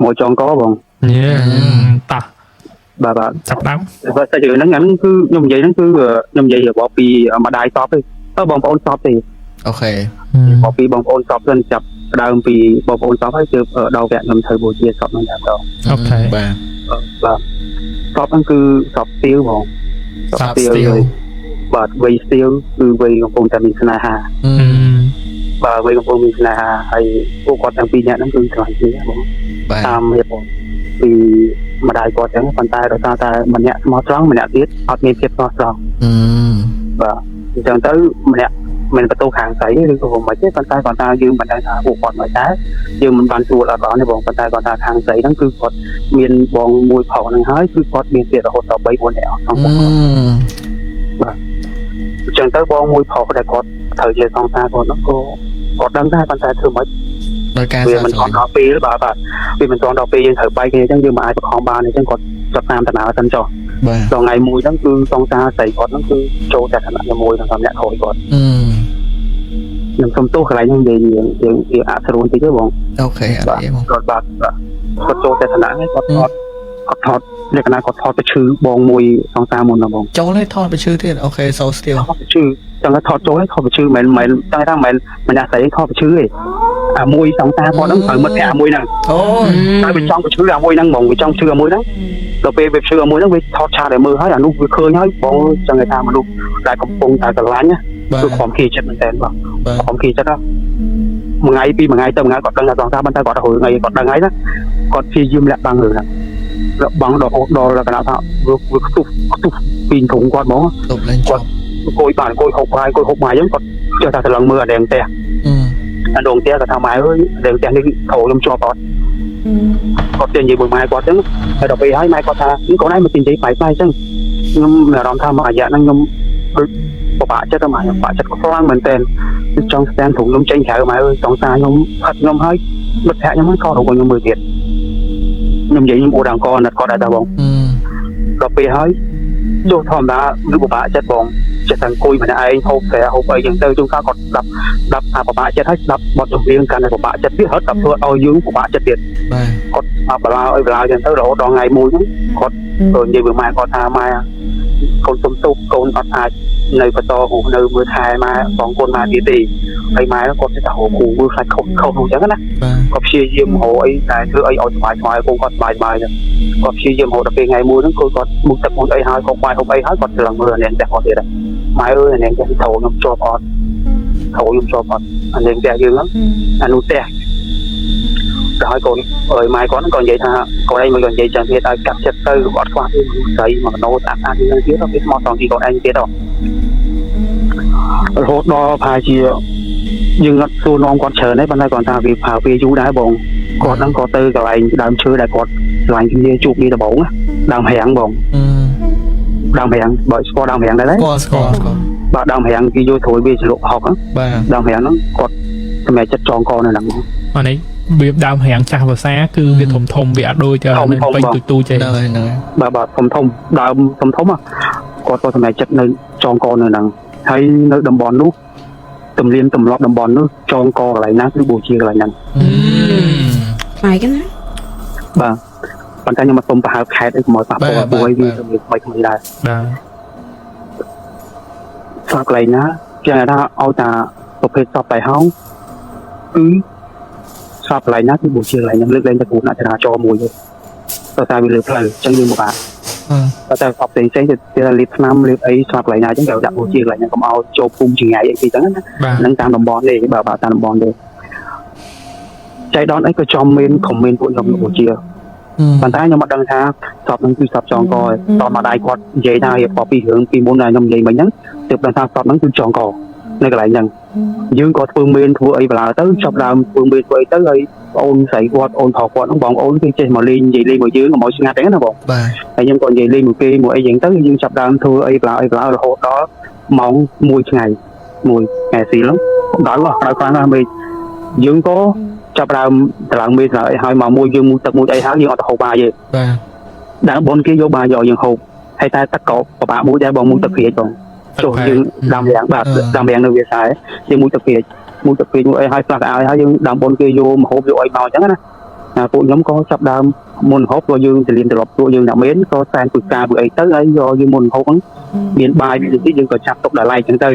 មកចងកបង ញ៉េតោះ បាទបាទ ចាប់ដើម បើតែរឿងហ្នឹងអាហ្នឹងគឺខ្ញុំនិយាយហ្នឹងគឺខ្ញុំនិយាយរបស់ពីម្ដាយសពទេអើបងប្អូនសពទេ OK របស់ពីបងប្អូនសពសិនចាប់ដើមពីបងប្អូនសពហើយគឺដល់វគ្គខ្ញុំធ្វើបូជាសពហ្នឹងតែម្ដង OK បាទ បាទសពហ្នឹងគឺសពស្ទៀវបង សពស្ទៀវ បាទវ័យស្ទៀវគឺវ័យកំពុងតែមានស្នេហាបាទវ័យកំពុងមានស្នេហាហើយពួកគាត់ទាំងពីរនាក់ហ្នឹងគឺស្រឡាញ់គ្នាបង បាទ តាមរៀបពីម្ដាយគាត់ចឹងប៉ុន្តែដោយសារតែម្នាក់ស្មោះត្រង់ម្នាក់ទៀតអត់មានភាពស្មោះត្រង់បាទអញ្ចឹងទៅម្នាក់មិនបន្ទោខាងស្រីឬក៏មិនទេប៉ុន្តែគាត់ថាយើងមិនដឹងថាពួកគាត់មិនដែរយើងមិនបានជួលអត់បានទេបងប៉ុន្តែគាត់ថាខាងស្រីហ្នឹងគឺគាត់មានបងមួយផងហ្នឹងហើយគឺគាត់មានទៀតរហូតដល់3 4នាក់អស់ក្នុងបាទអញ្ចឹងទៅបងមួយផងដែលគាត់ត្រូវជាសង្សារគាត់ហ្នឹងក៏គាត់ដឹងដែរប៉ុន្តែធ្វើមិន ដោយការ វាមិនទាន់ដល់ពេលបាទបាទវាមិនទាន់ដល់ពេលយើងត្រូវបែកគ្នាអញ្ចឹងយើងមិនអាចបង្ខំបានអញ្ចឹងគាត់ចាប់តាមដំណើរសិនចុះ បាទ ដល់ថ្ងៃមួយហ្នឹងគឺសង្សារស្រីគាត់ហ្នឹងគឺចូលតែឋានៈជាមួយនឹងអ្នកក្រោយគាត់ខ្ញុំសុំទោសកន្លែងហ្នឹងនិយាយយើងវាអស្រួលតិចទេបង OK អត់អីបង គាត់បាទគាត់ចូលតែឋានៈហ្នឹងគាត់ថតគាត់ថតលក្ខណៈគាត់ថតទៅឈឺបងមួយសង្សារមុនណាបង ចូលឲ្យថតទៅឈឺទៀត OK so still ថតទៅឈឺចង់ថាថតចូលឲ្យថតទៅឈឺមិនមែនចង់ថាមិនមែនម្នាក់ស្រីថតទៅឈឺទេអាមួយសង្សារគាត់ហ្នឹងត្រូវមិត្តភក្តិអាមួយហ្នឹង អូ តែវាចង់ទៅឈឺអាមួយហ្នឹងហ្មងវាចង់ឈឺអាមួយហ្នឹងដល់ពេលវាឈឺអាមួយហ្នឹងវាថតឆាតឲ្យមើលហើយអានោះវាឃើញហើយបងចង់ឲ្យថាមនុស្សដែលកំពុងតែស្រឡាញ់ បាទ គឺខំខៀចិត្តមែនតើបង បាទ ខំខៀចិត្តមួយថ្ងៃពីរមួយថ្ងៃទៅមួយថ្ងៃគាត់ដឹងថាសង្សារប៉ុន្តែគាត់ទៅរឿងអីគាត់ដឹងហើយណាគាត់ព្យាយាមលាក់បាំងរឿងហ្នឹងលាក់បាំងដល់ដល់លក្ខណៈថាវាខ្ទុះខ្ទុះពីធុងគាត់ហ្មង ទប់ឡើង គាត់អង្គុយបានអង្គុយហូបបាយអង្គុយហូបបាយអញ្ចឹងគាត់ចេះតែស្រឡឹងមើលអាដេងផ្ទះអាដងផ្ទះគាត់ថាម៉ែអើយអាដេងផ្ទះនេះត្រូវខ្ញុំជាប់អត់គាត់ចេះនិយាយមួយម៉ែគាត់អញ្ចឹងហើយដល់ពេលហើយម៉ែគាត់ថាកូនឯងមកនិយាយបាយបាយអញ្ចឹងខ្ញុំមានអារម្មណ៍ថាមួយរយៈហ្នឹងខ្ញុំដូចពិបាកចិត្តម៉ែខ្ញុំពិបាកចិត្តខ្លាំងមែនទែនគឺចង់ស្តានធុងខ្ញុំចេញក្រៅម៉ែអើយសង្សារខ្ញុំផិតខ្ញុំហើយមិត្តភក្តិខ្ញុំហ្នឹងក៏រកខ្ញុំមើលទៀតខ្ញុំនិយាយខ្ញុំអួតអង្គអាណិតគាត់ដែរតាបងដល់ពេលហើយចុះធម្មតាគឺពិបាកចិត្តបងចិត្តតែអង្គុយម្នាក់ឯងហូបស្រាហូបអីចឹងទៅជួនកាលគាត់ស្ដាប់ស្ដាប់អាពិបាកចិត្តហើយស្ដាប់បទចម្រៀងកាន់តែពិបាកចិត្តទៀតរត់ដល់ធ្វើឲ្យយើងពិបាកចិត្តទៀត បាទ គាត់អាបឡាអីបឡាចឹងទៅរហូតដល់ថ្ងៃមួយហ្នឹងគាត់ក៏និយាយvớiម៉ែគាត់ថាម៉ែកូនសុំទោសកូនអត់អាចនៅបន្តរស់នៅមើលថែម៉ែបងកូនម៉ែទៀតទេហើយម៉ែគាត់ចិត្តតែរកគ្រូមើលខ្លាចខុសខុសនោះចឹងណា បាទ គាត់ព្យាយាមរកអីតែធ្វើអីឲ្យសុបាយសុបាយកូនគាត់សុបាយសុបាយចឹងគាត់ព្យាយាមរកដល់ពេលថ្ងៃមួយហ្នឹងគឺគាត់មុខទឹកមុខអីហើយគាត់បាយហូបអីហើយគាត់ស្រឡឹងមើលអានាងផ្ទះគាត់ទៀតម៉ែអើយអានាងផ្ទះត្រូវខ្ញុំជាប់អត់ត្រូវខ្ញុំជាប់អត់អានាងផ្ទះយើងហ្នឹងអានោះផ្ទះដល់ហើយកូនអើយម៉ែគាត់ហ្នឹងក៏និយាយថាកូនឯងមកក៏និយាយចឹងទៀតឲ្យកាត់ចិត្តទៅអត់ខ្វះទេមនុស្សស្រីមកកណោស្អាតស្អាតយ៉ាងទៀតដល់គេស្មោះត្រង់ទីកូនឯងទៀតរហូតដល់ប្រហែលជាយើងអត់សួរនាំគាត់ច្រើនទេប៉ុន្តែគាត់ថាវាផាវាយូរដែរបងគាត់ហ្នឹងក៏ទៅកន្លែងដើមឈើដែលគាត់ស្រឡាញ់គ្នាជួបគ្នាដំបូងណាដើមរាំងបងដើមរាំងបើស្គាល់ដើមរាំងដែរទេ ស្គាល់ស្គាល់ស្គាល់ បាទដើមរាំងគេយកត្រួយវាជ្លក់ហុក បាទ ដើមរាំងហ្នឹងគាត់សម្រេចចិត្តចងកនៅហ្នឹង អានេះវាដើមរាំងចាស់ភាសាគឺវាធំធំវាអត់ដូចនៅពេញទូទូទេ ហ្នឹងហើយហ្នឹងហើយ បាទបាទធំធំដើមធំធំគាត់ក៏សម្រេចចិត្តនៅចងកនៅហ្នឹងហើយនៅតំបន់នោះទំនៀមទម្លាប់តំបន់នោះចងកកន្លែងណាគឺបូជាកន្លែងហ្នឹង ប្លែកណា បាទប៉ុន្តែខ្ញុំអត់សុំប្រហើបខេតអីកុំឲ្យប៉ះពាល់ព្រោះអីវាទៅមានថ្មីថ្មីដែរ បាទ ស្លាប់កន្លែងណាគេថាឲ្យតាប្រភេទសពតៃហោងគឺស្លាប់កន្លែងណាគឺបូជាកន្លែងហ្នឹងលើកលែងតែគ្រោះថ្នាក់ចរាចរណ៍មួយទេដោយសារវាលើផ្លូវអញ្ចឹងយើងពិបាកតែសពផ្សេងផ្សេងទៅគេថាលេបថ្នាំលេបអីស្លាប់កន្លែងណាអញ្ចឹងគេដាក់បូជាកន្លែងហ្នឹងកុំឲ្យចូលភូមិចង្ងាយអីទីចឹងណា បាទ ហ្នឹងតាមតំបន់ទេបាទបាទតាមតំបន់ទេចៃដន្យអីក៏ចំមានខមមិនពួកខ្ញុំបូជាប៉ុន្តែខ្ញុំអត់ដឹងថាសពហ្នឹងគឺសពចងកឯងតម្ដាយគាត់និយាយថារៀបពីរឿងពីមុនដែលខ្ញុំនិយាយមិញហ្នឹងទើបដឹងថាសពហ្នឹងគឺចងកនៅកន្លែងហ្នឹងយើងក៏ធ្វើមេនធ្វើអីបលាទៅចាប់ដើមធ្វើមេនធ្វើអីទៅហើយបងស្រីគាត់អូនប្រុសគាត់ហ្នឹងបងអូនគេចេះមកលេងនិយាយលេងមួយយើងកុំឲ្យស្ងាត់ហ្នឹងណាបង បាទ ហើយខ្ញុំក៏និយាយលេងមួយគេមួយអីចឹងទៅយើងចាប់ដើមធ្វើអីបលាអីបលារហូតដល់ម៉ោង1ថ្ងៃមួយថ្ងៃស៊ីហ្នឹងដល់ដល់ខ្លាំងណាស់មេយើងក៏ចាប់ដើមតម្លើងមេតម្លើងអីហើយមកមួយយើងមួយទឹកមួយអីហើយយើងអត់ទៅហូបបាយទេ បាទ ដើមបនគេយកបាយយកយើងហូបហើយតែទឹកក៏ពិបាកមួយដែរបងមួយទឹកព្រាចបងចុះយើងដាំរាំងបាទដាំរាំងនៅវាសែយើងមួយទឹកព្រាចមួយទឹកព្រាចមួយអីហើយផ្លាស់កៅហើយយើងដើមបនគេយកម្ហូបយកអីមកអញ្ចឹងណា ពួកខ្ញុំក៏ចាប់ដើមមុនហូបក៏យើងទលៀនត្រឡប់ពួកយើងអ្នកមានក៏សែនពុកាពួកអីទៅហើយយកយើងមុនហូបហ្នឹងមានបាយមានទីយើងក៏ចាប់ទុកដល់ឡែកចឹងទៅ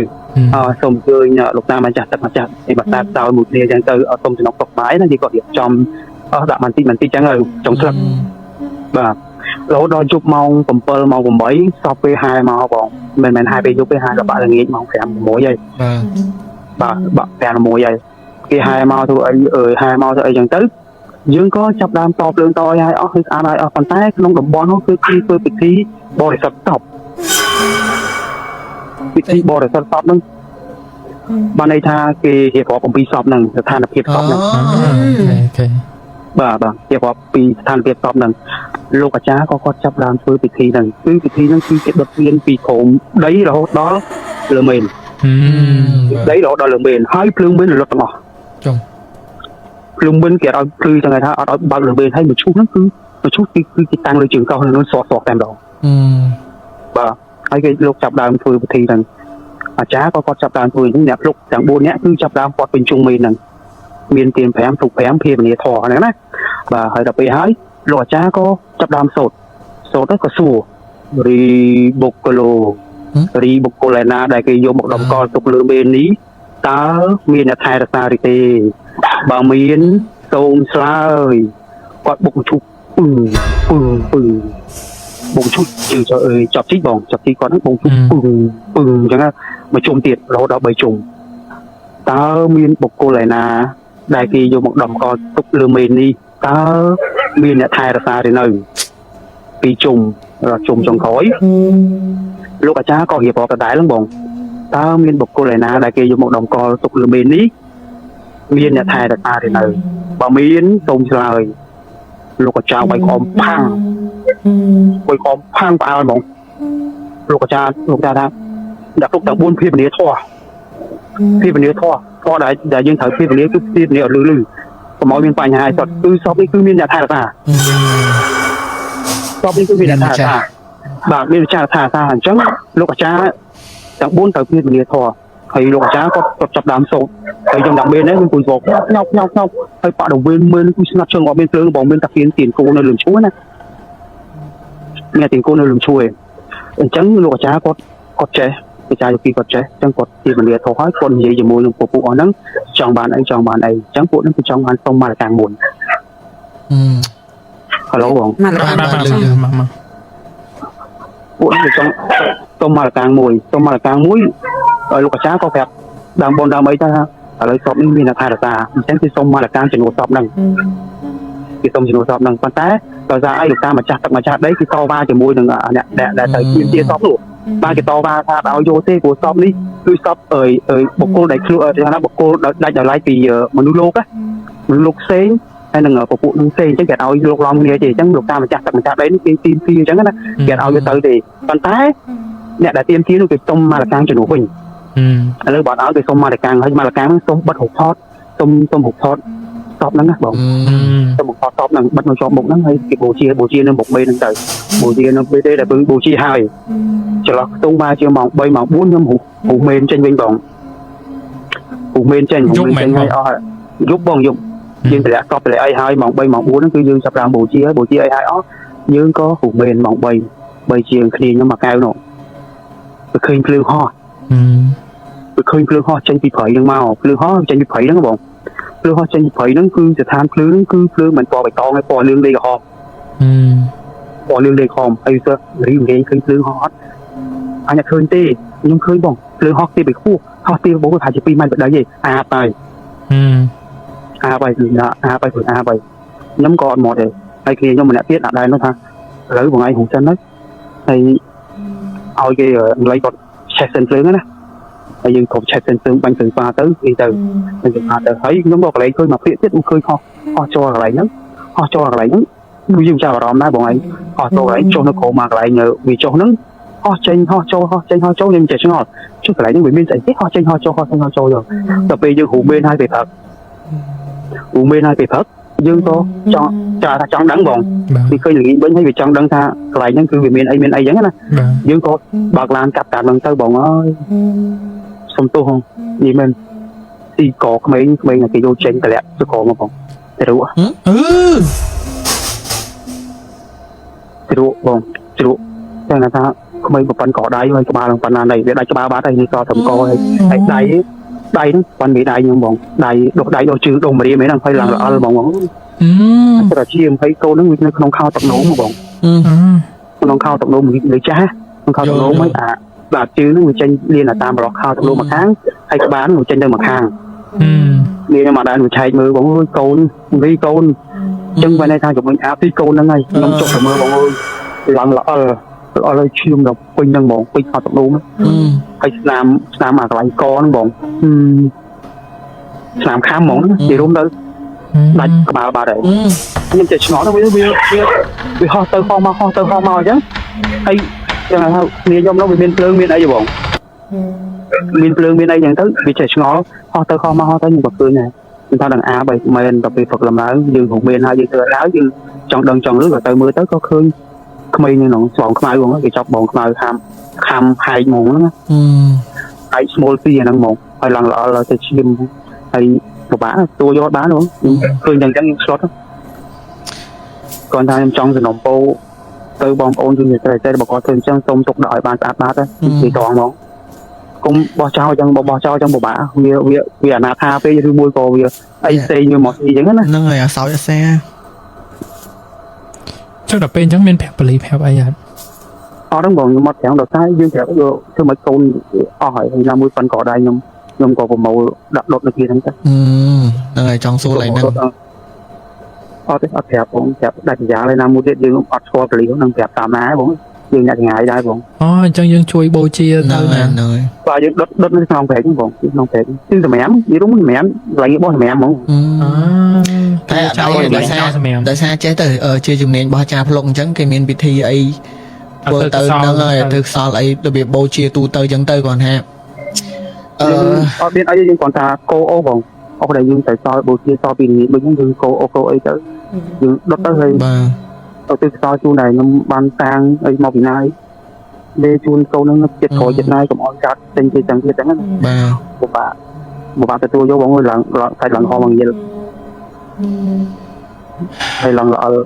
សូមអញ្ជើញលោកតាម្ចាស់ទឹកម្ចាស់ឯបាតាតោមួយគ្នាចឹងទៅសូមចំណុកតុកបាយណាគេក៏រៀបចំអស់ដាក់បន្តិចបន្តិចចឹងទៅចុងស្លឹកបាទរហូតដល់យប់ម៉ោង7ម៉ោង8សពពេលហែមកបងមិនមែនហែពេលយប់ទេហែដល់បាក់ល្ងាចម៉ោង5 6ហើយបាទបាក់5 6ហើយគេហែមកធ្វើអីអើយហែមកធ្វើអីចឹងទៅយើងក៏ចាប់ដើមតបភ្លើងតឲ្យហើយអស់គឺស្អាតហើយអស់ប៉ុន្តែក្នុងតំបន់នោះគឺធ្វើពិធីបរិសុទ្ធសពពិធីបរិសុទ្ធសពហ្នឹងបានន័យថាគេរៀបរាប់អំពីសពហ្នឹងស្ថានភាពសពហ្នឹង អូខេ បាទបាទរៀបរាប់ពីស្ថានភាពសពហ្នឹងលោកអាចារ្យក៏គាត់ចាប់ដើមធ្វើពិធីហ្នឹងគឺពិធីហ្នឹងគឺគេដុតទៀនពីក្រោមដីរហូតដល់លើមេនដីរហូតដល់លើមេនហើយភ្លើងមេនរលត់ទាំងអស់ ចុង ភ្លើងមេនគេអត់ឲ្យភ្លឺចឹងគេថាអត់ឲ្យបើកលើមេនហើយមួយឈូសហ្នឹងគឺមួយឈូសគឺគេតាំងលើជើងកោះនឹងសក់តែម្ដងបាទហើយគេលោកចាប់ដើមធ្វើពិធីហ្នឹងអាចារ្យក៏គាត់ចាប់ដើមធ្វើហ្នឹងអ្នកលោកទាំង4នាក់គឺចាប់ដើមគាត់ពេញជុំមេនហ្នឹងមានទៀន5ធូប5ភាវនាធម៌ហ្នឹងណាបាទហើយដល់ពេលហើយលោកអាចារ្យក៏ចាប់ដើមសូត្រសូត្រទៅក៏សួររីបុគ្គលរីបុគ្គលឯណាដែលគេយកមកដំកល់ទុកលើមេននេះតើមានអ្នកថែរក្សាឬទេបើមានសូមឆ្លើយគាត់បុកឈុកពឹងពឹងពឹងបុកឈុកជឿចុះអើយចាប់ជីកបងចាប់ជីកគាត់ហ្នឹងបុកឈុកពឹងពឹងអញ្ចឹងមកជុំទៀតរហូតដល់3ជុំតើមានបុគ្គលឯណាដែលគេយកមកដំកល់ទុកលើមេននេះតើមានអ្នកថែរក្សាឬនៅពីជុំដល់ជុំចុងក្រោយលោកអាចារ្យក៏រៀបរាប់ដដែលហ្នឹងបងតើមានបុគ្គលឯណាដែលគេយកមកដំកល់ទុកលើមេននេះមានអ្នកថែរក្សាឬនៅបើមានសូមឆ្លើយលោកអាចារ្យវាយខំផាំងវាយខំផាំងផ្អើលហ្មងលោកអាចារ្យលោកថាដាក់ទុកទាំង4ភាវនាធម៌ភាវនាធម៌ធម៌ដែលយើងត្រូវភាវនាគឺភាវនាឲ្យលឺលឺកុំឲ្យមានបញ្ហាអីសោះគឺសពនេះគឺមានអ្នកថែរក្សាសពនេះគឺមានអ្នកថែរក្សាបាទមានអាចារ្យថែរក្សាអញ្ចឹងលោកអាចារ្យទាំង4ត្រូវភាវនាធម៌ហើយលោកអាចារ្យគាត់ចាប់ដើមសូត្រហើយខ្ញុំដាក់មេនេះគឺគួយបកញ៉ោកញ៉ោកញ៉ោកហើយបាក់ដល់វេនមើលគឺស្នាប់ជើងអត់មានភ្លើងបងមានតាទៀនទៀនគោនៅលើឈួរណាមានទៀនគោនៅលើឈួរអញ្ចឹងលោកអាចារ្យគាត់ចេះអាចារ្យយោគីគាត់ចេះអញ្ចឹងគាត់ជាមលាធោះហើយគាត់និយាយជាមួយនឹងពួកអស់ហ្នឹងចង់បានអីចង់បានអីអញ្ចឹងពួកហ្នឹងគឺចង់បានសុំមាលកាំងមុនហៅឡូបង បាទ ពួកហ្នឹងគឺចង់សុំមាលកាំងមួយសុំមាលកាំងមួយលោកអាចារ្យក៏ប្រាប់ដើមបនដើមអីទៅថាឥឡូវសពនេះមានអ្នកថែរក្សាអញ្ចឹងគឺសុំមាលកាំងជំនួសសពហ្នឹងគេសុំជំនួសសពហ្នឹងប៉ុន្តែដោយសារអីលោកតាម្ចាស់ទឹកម្ចាស់ដីគឺតវ៉ាជាមួយនឹងអ្នកដែលត្រូវទាមទារសពនោះបាទគេតវ៉ាថាឲ្យយកទេព្រោះសពនេះគឺសពអើយបុគ្គលដែលខ្លួនគេថាបុគ្គលដាច់ដោយឡែកពីមនុស្សលោកណាមនុស្សលោកផ្សេងហើយនឹងពពួកនឹងផ្សេងអញ្ចឹងគេឲ្យលោកឡំគ្នាទេអញ្ចឹងលោកតាម្ចាស់ទឹកម្ចាស់ដីនេះគេទាមទារអញ្ចឹងណាគេឲ្យវាទៅទេប៉ុន្តែអ្នកដែលទាមទារនោះគេសុំមាលកាំងជំនួសវិញឥឡូវបើឲ្យគេសុំមាលកាំងហើយមាលកាំងហ្នឹងសុំបិទរូបថតសុំរូបថតសពហ្នឹងណាបងសុំរូបថតសពហ្នឹងបិទមកជាប់មុខហ្នឹងហើយគេបូជានៅមុខមេហ្នឹងទៅបូជានៅពេលទេដែលពឹងបូជាហើយចន្លោះខ្ទង់មកជាម៉ោង3ម៉ោង4ខ្ញុំរូបមេនចេញវិញបងរូបមេនចេញហើយអស់យប់បងយប់យើងតម្លាក់សពតម្លាក់អីហើយម៉ោង3ម៉ោង4ហ្នឹងគឺយើងចាប់ដើមបូជាហើយបូជាអីហើយអស់យើងក៏រូបមេនម៉ោង3ជាងគ្នាខ្ញុំមកកែវនោះទៅឃើញភ្លើងហោះទៅឃើញភ្លើងហោះចេញពីព្រៃហ្នឹងមកភ្លើងហោះចេញពីព្រៃហ្នឹងបងភ្លើងហោះចេញពីព្រៃហ្នឹងគឺស្ថានភ្លើងហ្នឹងគឺភ្លើងមិនពណ៌បៃតងទេពណ៌លឿងលេខក្រហមពណ៌លឿងលេខក្រហមហើយទៅរីងេងឃើញភ្លើងហោះអត់អញអត់ឃើញទេខ្ញុំឃើញបងភ្លើងហោះទីទៅខ្ពស់ហោះទីបងថាជា2ម៉ែត្របដីទេអាបហើយអាបហើយគឺអាបហើយគឺអាបហើយខ្ញុំក៏អត់មកទេហើយគ្នាខ្ញុំម្នាក់ទៀតអត់ដែរនោះថាឥឡូវបងឯងហូបសិនទៅហើយឲ្យគេម្ល៉េះគាត់ឆេះសិនភ្លើងណាហើយយើងគ្រប់ឆេះសិនភ្លើងបាញ់ភ្លើងប៉ាទៅអីទៅបាញ់ភ្លើងប៉ាទៅហើយខ្ញុំក៏កន្លែងឃើញមកភាកទៀតឃើញហោះចូលកន្លែងហ្នឹងហោះចូលកន្លែងហ្នឹងយើងចាប់អារម្មណ៍ដែរបងឯងហោះចូលកន្លែងចុះនៅក្រោមមកកន្លែងវាចុះហ្នឹងហោះចេញហោះចូលហោះចេញហោះចូលខ្ញុំចេះឆ្ងល់ចុះកន្លែងហ្នឹងវាមានស្អីទេហោះចេញហោះចូលហោះចេញហោះចូលទៅដល់ពេលយើងរូបមេនហើយពេលព្រឹករូបមេនហើយពេលព្រឹកយើងក៏ចង់ថាចង់ដឹងបងវាឃើញល្ងាចវិញហើយវាចង់ដឹងថាកន្លែងហ្នឹងគឺវាមានអីមានអីចឹងណាយើងក៏បើកឡានកាប់តាមហ្នឹងទៅបងអើយសុំទោសហងនេះមែនស៊ីកក្មេងគេយកចេញតម្លាក់ទៅក្រមកបង ជ្រក់ អឺ ជ្រក់បងជ្រក់ចឹងថាក្មេងប្រពន្ធកដៃហើយក្បាលនឹងប៉ុណ្ណានេះវាដាច់ក្បាលបាត់ហើយនេះក៏ត្រឹមកហើយហើយដៃដៃហ្នឹងប៉ុនមីដៃខ្ញុំបងដៃដុសដៃដុសជើងដុសម្រាមហ្នឹងហើយឡើងល្អល់បងបងត្រជាហើយកូនហ្នឹងវានៅក្នុងខោទឹកនោមបងក្នុងខោទឹកនោមនៅចាស់ក្នុងខោទឹកនោមហើយអាបាទជើងហ្នឹងវាចេញលៀនតាមប្រឡោះខោទឹកនោមមកខាងហើយក្បាលហ្នឹងវាចេញទៅមកខាងនេះខ្ញុំអត់ដែរវាឆែកមើលបងអើយកូនវីកូនចឹងបើន័យថាជំនួញអាបទីកូនហ្នឹងហើយខ្ញុំចុះទៅមើលបងអើយឡើងល្អល់ល្អល់ឲ្យឈាមដល់ពេញហ្នឹងបងពេញខោទឹកនោមហើយស្នាមស្នាមអាកន្លែងកហ្នឹងបងស្នាមខាំហ្មងនិយាយរួមទៅដាច់ក្បាលបាត់ហើយខ្ញុំចេះឆ្ងល់ទៅវាវាវាហោះទៅហោះមកហោះទៅហោះមកអញ្ចឹងហើយចឹងថាគ្នាខ្ញុំនោះវាមានភ្លើងមានអីបងមានភ្លើងមានអីចឹងទៅវាចេះឆ្ងល់ហោះទៅហោះមកហោះទៅខ្ញុំក៏ឃើញដែរខ្ញុំថាដល់អាបើមែនដល់ពេលហ្វឹកឡើងយើងរកមានហើយយើងធ្វើហើយយើងចង់ដឹងចង់លឺក៏ទៅមើលទៅក៏ឃើញក្មេងនឹងស្វងខ្មៅហ្មងគេចាប់បងខ្មៅខាំខាំហែកហ្មងហ្នឹងហែកស្មូលពីអាហ្នឹងហ្មងហើយឡើងល្អល់ទៅឈាមហើយពិបាកទួយកបានហ្មងឃើញចឹងចឹងខ្ញុំឆ្លត់គាត់ថាខ្ញុំចង់សំណពោទៅបងប្អូនយើងស្រីស្រីរបស់គាត់ធ្វើអញ្ចឹងសូមទុកដាក់ឲ្យបានស្អាតបាតពីតងហ្មងកុំបោះចោលចឹងបោះចោលចឹងពិបាកវាវាវាអនាថាពេកឬមួយក៏វាអីផ្សេងវាមកអីចឹងណា ហ្នឹងហើយអាសោចអាសា ចុះដល់ពេលអញ្ចឹងមានប្រាប់ប៉ូលីសប្រាប់អីអត់ អត់ហ្នឹងបងខ្ញុំអត់ប្រាំងដល់តែយើងប្រាប់យកធ្វើឲ្យកូនអស់ហើយហើយណាមួយប៉ុនកដៃខ្ញុំខ្ញុំក៏ប្រមូលដាក់ដុតនៅគេហ្នឹងទៅ ហ្នឹងហើយចង់សួរឡើងហ្នឹង អត់ទេអត់ប្រាប់បងប្រាប់ដាច់យ៉ាងហើយណាមួយទៀតយើងអត់ស្គាល់ប៉ូលីសហ្នឹងប្រាប់តាមណាបងយើងអ្នកចងាយដែរបង អូអញ្ចឹងយើងជួយបូជាទៅ ហ្នឹងហើយ បាទយើងដុតដុតនៅក្នុងព្រែកហ្នឹងបងក្នុងព្រែកគឺសម្រាមនិយាយរួមសម្រាមកន្លែងបោះសម្រាមហ្មង តែអត់អីដោយសារដោយសារចេះទៅជាជំនាញរបស់អាចារ្យផ្លុកអញ្ចឹងគេមានពិធីអីធ្វើទៅហ្នឹងហើយធ្វើខ្សលអីរបៀបបូជាទូទៅអញ្ចឹងទៅគាត់ថាអឺ អត់មានអីយើងគ្រាន់ថាកោអូបងអស់ដែលយើងទៅសល់បូជាសល់ពីនេះដូចហ្នឹងយើងកោអូកោអីទៅយើងដុតទៅហើយ បាទ ទៅខ្សលជូនដែលខ្ញុំបានតាំងអីមកពីណាលេជូនកូនហ្នឹងចិត្តក្រោយចិត្តណាយកុំអោយកាត់ចេញទៅចឹងទៀតចឹងណា បាទ ពិបាកពិបាកទទួលយកបងអើយឡើងសាច់ឡើងហមងយល់ហើយឡើងល្អល់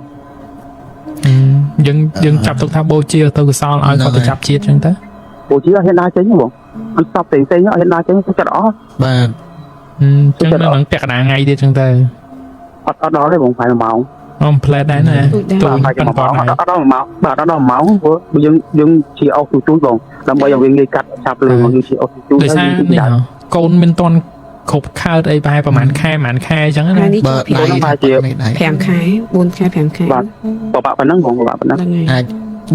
យើងយើងចាប់ទុកថាបូជាទៅកុសលឲ្យគាត់ទៅចាប់ជាតិចឹងទៅ បូជាអត់ហ៊ានដើរចេញបងអត់សពផ្សេងផ្សេងអត់ហ៊ានដើរចេញចិត្តអស់ បាទ អញ្ចឹងនៅនឹងពាក់កណ្ដាលថ្ងៃទៀតចឹងទៅ អត់អត់ដល់ទេបងប្រហែល1ម៉ោង អូផ្លែតដែរណា ទូចដែរ ទូច បាទប្រហែល1 ប៉ុន ម៉ោង គាត់ អត់ដល់1ម៉ោងបាទអត់ដល់1ម៉ោងព្រោះយើងយើងជាអស់ទូទូចបងដើម្បីឲ្យវាងាយកាត់ឆាប់លឿនយើងជាអស់ទូទូច ដោយសារនេះកូនមិនទាន់គ្រប់ខើតអីប្រហែលប្រហែលខែប្រហែលខែអញ្ចឹងណា ហើយនេះ បើ ចូល ដៃនេះដៃ 5ខែ4ខែ5ខែ បាទពិបាកប៉ុណ្ណឹងបងពិបាកប៉ុណ្ណឹង ហ្នឹងហើយ អាច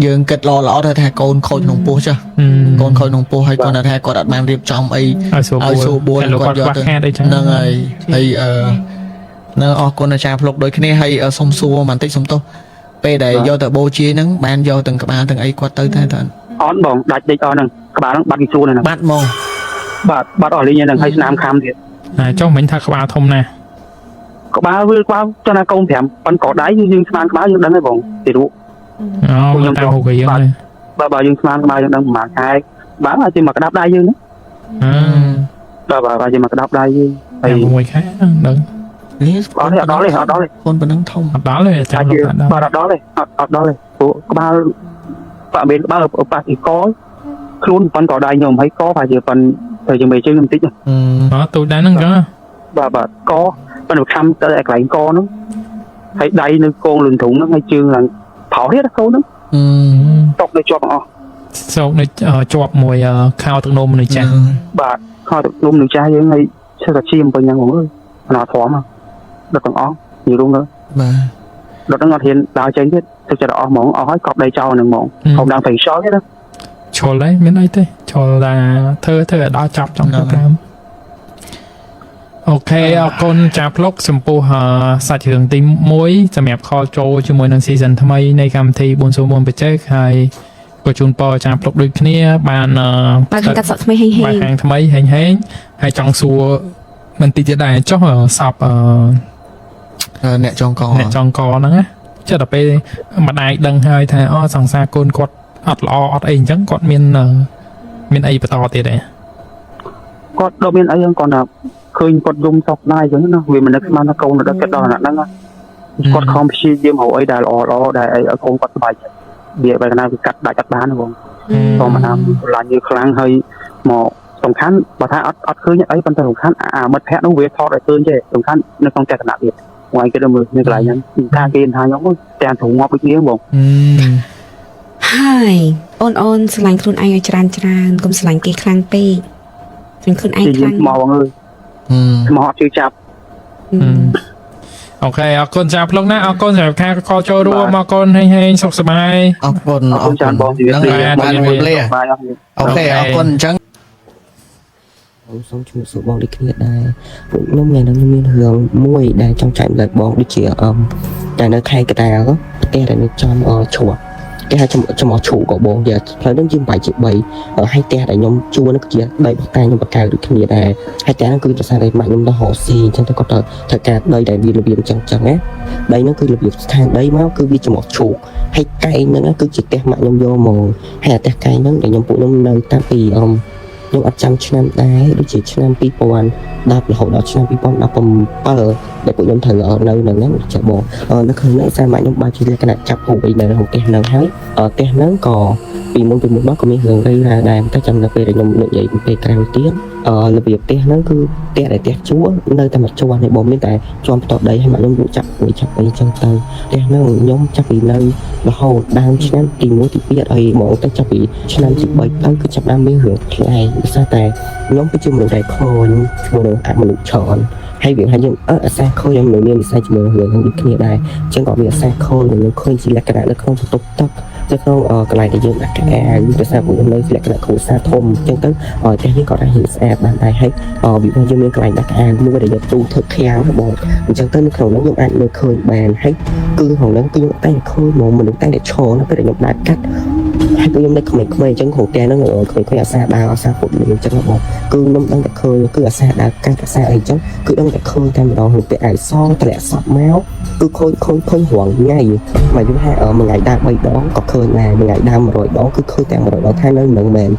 យើងគិតល្អល្អទៅថាកូនខូចក្នុងពោះចាស់កូនខូចក្នុងពោះហើយគាត់ថាគាត់អត់បានរៀបចំអី ឲ្យស្រួល ឲ្យស្រួលបួល ហើយលោកគាត់ខ្វះខាតអីចឹង ហ្នឹងហើយហើយអឺនៅអរគុណអាចារ្យផ្លុកដូចគ្នាហើយសុំសួរបន្តិចសុំទោសពេលដែលយកទៅបូជាហ្នឹងបានយកទាំងក្បាលទាំងអីគាត់ទៅតែតើ អត់បងដាច់ដេកអស់ហ្នឹងក្បាលហ្នឹងបាត់ពីខ្លួនហ្នឹង បាត់ហ្មង បាទបាត់អស់លីងហ្នឹងហើយស្នាមខាំទៀត ចុះមិញថាក្បាលធំណាស់ ក្បាលវាក្បាលចង់ថាកូន5ប៉ុនកដៃយើងស្មានក្បាលយើងដឹងហើយបងទីរូ អូមើលតាមរូបរាងហ្នឹង បាទបើយើងស្មានក្បាលយើងដឹងប្រហែលខែបាទអាចជាមកក្តាប់ដៃយើងណា អឺ បាទបាទអាចជាមកក្តាប់ដៃយើងហើយ 5 6ខែហ្នឹងដឹង នេះ អត់ទេអត់ដល់ទេអត់ដល់ទេ កូនប៉ុណ្ណឹងធំ អត់ដល់ទេចាំ អាចជា លោកថាដល់ បាទអត់ដល់ទេអត់អត់ដល់ទេព្រោះក្បាលបាក់មានក្បាលប៉ះទីកខ្លួនប៉ុនកដៃខ្ញុំហើយកប្រហែលជាប៉ុនទៅជាមេជើងខ្ញុំតិច អូទូចដែរហ្នឹងចឹង បាទបាទកប៉ុន្តែខំទៅកន្លែងកហ្នឹងហើយដៃនៅកងលឿនទ្រុងហ្នឹងហើយជើងឡើងប្រោះទៀតកូនហ្នឹងຕົកនៅជាប់ទាំងអស់ សោកនៅជាប់មួយខោទឹកនោមមនុស្សចាស់ បាទខោទឹកនោមមនុស្សចាស់យើងហើយឈើតាឈាមពេញហ្នឹងបងអើយអនាធមដុតទាំងអស់និយាយរួមទៅ បាទ ដុតហ្នឹងអត់ហ៊ានដើរចេញទៀតទឹកចិត្តអស់ហ្មងអស់ហើយកប់ដីចោលហ្នឹងហ្មងកប់ដើមប្រេងខ្យល់ទៀតណា ឈុលដែរមានអីទេឈុលថាធ្វើធ្វើឲ្យដល់ចប់ចង់ទៅតាមអូខេអរគុណចាផ្លុកចំពោះសាច់រឿងទី1សម្រាប់ខលចូលជាមួយនឹង season ថ្មីនៃកម្មវិធី404បច្ចេកហើយក៏ជូនពរអាចារ្យផ្លុកដូចគ្នាបាន បើខាងកាត់សក់ថ្មីហេងហេ បើ ង ខាងថ្មីហេងហេងហើយចង់សួរមិនតិចទៀតដែរចុះសព អ្នកចងក អ្នកចងកហ្នឹងណាចុះដល់ពេលម្ដាយដឹងហើយថាអូសង្សារកូនគាត់អត់ល្អអត់អីអញ្ចឹងគាត់មានមានអីបន្តទៀតទេ គាត់ដល់មានអីហ្នឹងគាត់ថា ឃើញគាត់យំសោកស្ដាយអញ្ចឹងណាវាមិននឹកស្មានថាកូនដល់ចិត្តដល់អាហ្នឹងគាត់ខំព្យាយាមរកអីដែលល្អល្អដែលអីឲ្យកូនគាត់សប្បាយចិត្តវាបែរណាវាកាត់ដាច់អត់បានបងធម្មតាស្រឡាញ់យើងខ្លាំងហើយមកសំខាន់បើថាអត់អត់ឃើញអីប៉ុន្តែសំខាន់អាមិត្តភក្តិនោះវាថតឲ្យឃើញទេសំខាន់នៅក្នុងទស្សនៈទៀតមកឯងគេដល់មើលនៅកន្លែងហ្នឹងថាគេថាខ្ញុំទាំងទ្រងាប់ដូចគ្នាបង ហើយអូនអូនស្រឡាញ់ខ្លួនឯងឲ្យច្រើនច្រើនកុំស្រឡាញ់គេខ្លាំងពេកស្រឡាញ់ខ្លួនឯង ជា ខ្លាំង ស្មោះបងអើយស្មោះអត់ជឿចាប់ OK អរគុណចាភ្លុកណាអរគុណសម្រាប់ការ call ចូលរួមអរគុណហេងហេងសុខសប្បាយ អរគុណ អរគុណច្រើនបងជំរាបលា ហ្នឹងហើយបាទជំរាបលា បាយអរគុណ OK អរគុណអញ្ចឹង បងសូមជំរាបសួរបងដូចគ្នាដែរពួកខ្ញុំថ្ងៃនេះខ្ញុំមានរឿងមួយដែលចង់ចែករំលែកបងដូចជាអឹមតែនៅខេត្តកណ្ដាលផ្ទះដែលនៅចំអជ្រក់គេហៅចំចំអជ្រូកក៏បងយ៉ាផ្លូវហ្នឹងយើងបែកជា3ហើយផ្ទះដែលខ្ញុំជួលនោះគឺជាដីរបស់តាខ្ញុំបកកើតដូចគ្នាដែរហើយផ្ទះហ្នឹងគឺប្រសាតែម៉ាក់ខ្ញុំទៅរកស៊ីអញ្ចឹងទៅគាត់ទៅធ្វើការដីដែលវារបៀបអញ្ចឹងអញ្ចឹងណាដីហ្នឹងគឺរបៀបស្ថានដីមកគឺវាចំអជ្រូកហើយកែងហ្នឹងគឺជាផ្ទះម៉ាក់ខ្ញុំយកមកហើយអាផ្ទះកែងហ្នឹងដែលខ្ញុំពួកខ្ញុំនៅតាំងពីអឹម ខ្ញុំអត់ចាំឆ្នាំដែរដូចជាឆ្នាំ2010រហូតដល់ឆ្នាំ2017ដែលពួកខ្ញុំត្រូវនៅនៅហ្នឹងចាបងនៅក្នុងហ្នឹងសារម៉ាក់ខ្ញុំបើជាលក្ខណៈចាប់ហួយនៅក្នុងផ្ទះហ្នឹងហើយផ្ទះហ្នឹងក៏ពីមុនពីមុនមកក៏មានរឿងរ៉ាវដែរតែចាំនៅពេលដែលខ្ញុំនិយាយពេលក្រោយទៀតរបៀបផ្ទះហ្នឹងគឺផ្ទះដែលផ្ទះជួលនៅតែមួយជាន់នេះបងមានតែជាន់ផ្ទាត់ដីហើយម៉ាក់ខ្ញុំលក់ចាប់ហួយចាប់អីចឹងទៅផ្ទះហ្នឹងខ្ញុំចាប់ពីនៅរហូតដើមឆ្នាំទី1ទី2អត់អីហ្មងតែចាប់ពីឆ្នាំទី3ទៅគឺចាប់ដើមមានរឿងប្លែកដោយសារតែខ្ញុំគឺជាមនុស្សដែលខូចជាមួយនឹងអមនុស្សច្រើនហើយវាថាយើងអឺអាសាខូចខ្ញុំមិនមាននិស្ស័យជាមួយនឹងរឿងហ្នឹងដូចគ្នាដែរអញ្ចឹងក៏វាអាសាខូចខ្ញុំឃើញជាលក្ខណៈនៅក្នុងបន្ទប់ទឹកនៅក្នុងកន្លែងដែលយើងដាក់កៅអៅដោយសារពួកខ្ញុំនៅជាលក្ខណៈគ្រួសារធំអញ្ចឹងទៅផ្ទះនេះក៏អាចរៀបស្អាតបានដែរហើយវាថាយើងមានកន្លែងដាក់កៅអៅមួយដែលយកទូធ្វើខាំងបងអញ្ចឹងទៅនៅក្នុងហ្នឹងខ្ញុំអាចមើលឃើញបានហើយគឺក្នុងហ្នឹងគឺខ្ញុំតែងឃើញហ្មងមនុស្សតែងតែឈរនៅពេលដែលខ្ញុំដើរកាត់ហើយពួកខ្ញុំនៅក្មេងៗអញ្ចឹងក្នុងផ្ទះហ្នឹងក្មេងៗអាសាដើរអាសាពុតអញ្ចឹងបងគឺខ្ញុំដឹងតែឃើញគឺអាសាដើរកាត់អាសាអីអញ្ចឹងគឺដឹងតែឃើញតែម្ដងក្នុងពាក់អាវសតម្លាក់សក់មកគឺឃើញឃើញឃើញរាល់ថ្ងៃមកយូរថាមួយថ្ងៃដើរ3ដងក៏ឃើញដែរមួយថ្ងៃដើរ100ដងគឺឃើញតែ100ដងថានៅនឹងមែន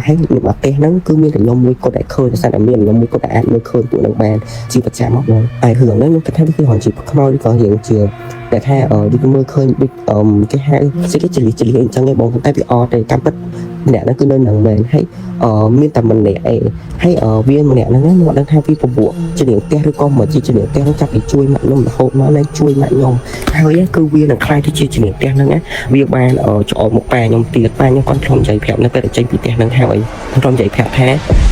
ហើយនៅប្រទេសហ្នឹងគឺមានតែខ្ញុំមួយគត់ដែលឃើញដោយសារតែមានខ្ញុំមួយគត់ដែលអាចមើលឃើញពួកហ្នឹងបានជាប្រចាំមកបងហើយរឿងហ្នឹងខ្ញុំគិតថាវាគឺរឿងជាខ្មោចឬក៏រឿងជាតែថាដូចមើលឃើញដូចគេហៅស្អីគេចលិះចលិះអញ្ចឹងឯងបងតែវាអត់ទេតាមពិតម្នាក់ហ្នឹងគឺនៅនឹងមែនហើយមានតែម្នាក់ឯងហើយវាម្នាក់ហ្នឹងខ្ញុំអត់ដឹងថាវាពពួកជានាងផ្ទះឬក៏មកជាជានាងផ្ទះហ្នឹងចាប់ពីជួយម៉ាក់ខ្ញុំរហូតមកឡើងជួយម៉ាក់ខ្ញុំហើយគឺវានឹងខ្លាយទៅជាជានាងផ្ទះហ្នឹងណាវាបានច្អល់មកប៉ាខ្ញុំទៀតប៉ាខ្ញុំគាត់ធ្លាប់និយាយប្រាប់នៅពេលដែលចេញពីផ្ទះហ្នឹងហើយធ្លាប់និយាយប្រាប់ថា